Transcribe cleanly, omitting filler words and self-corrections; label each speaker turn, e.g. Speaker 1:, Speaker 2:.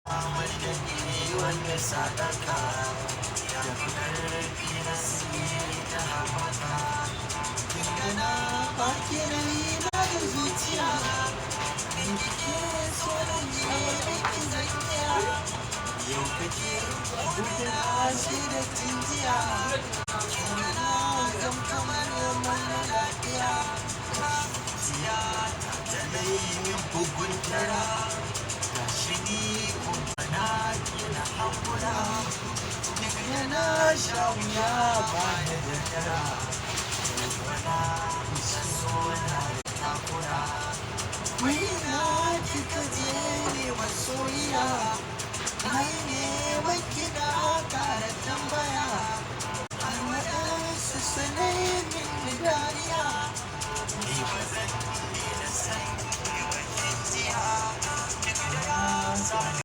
Speaker 1: Samar da ni wanda sadaka ya fi karfi na siye ta haɓaka. Kin ga na baki raina da zuciya, in kike so na yi miki zakiya. Yau kake na shi da tinjiya, kin ga na zam kamar mara lafiya. Zuciya ta tana yi min bugun tara, gashi ni kuma na gina haƙura. Duk da na sha wuya ba da daddara, wana kusa so na da takura. Wai na kika je ne masoyiya? Ai